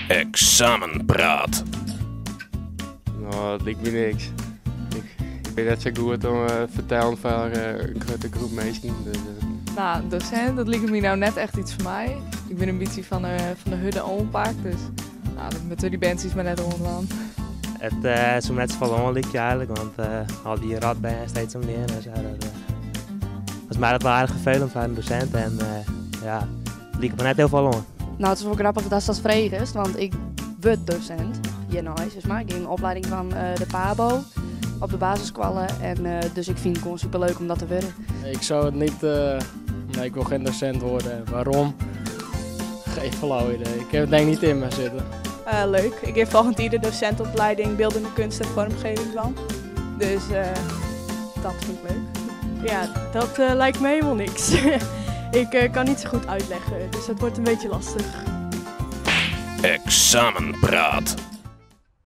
Eksamenpraat. No, dat liket my niks. Ik, ik bin net sa goed om eh, fertellen foar eh, in grutte groep minsken. Dus, eh. Nou, docent, dat liket my no net echt yts foar my. Ik bin in bytsje fan de, fan de hurde oanpak, dus nou, dat moatte dy berntsjes mar net oandwaan. It uh, soe my net safolle oanlykje eigenlik, want uh, al dy rotbern steeds om my hinne en sa. Dat, uh, folgens my dat wol aardich ferfelend foar in dosint en ja, liket my net hiel folle oan. No, it is wol grappich datst dat fregest, want ik wurd dosint hjirnei, sis mar. Ik gean in oplieding dwaan de PABO op de basisskoalle en dus ik fyn it gewoan superleuk om dat te wurden. Ik zou het niet, nee, ik wil geen docent worden. Waarom? Geen flauw idee. Ik heb het denk ik niet in me zitten. Leuk. Ik gean folgjend jier de dosintopleiding Beeldende Kunst en Vormgeving dwaan. Dus dat fyn ik leuk. Ja, dat lijkt me helemaal niks. Ik kan niet zo goed uitleggen, dus dat wordt een beetje lastig. Eksamenpraat.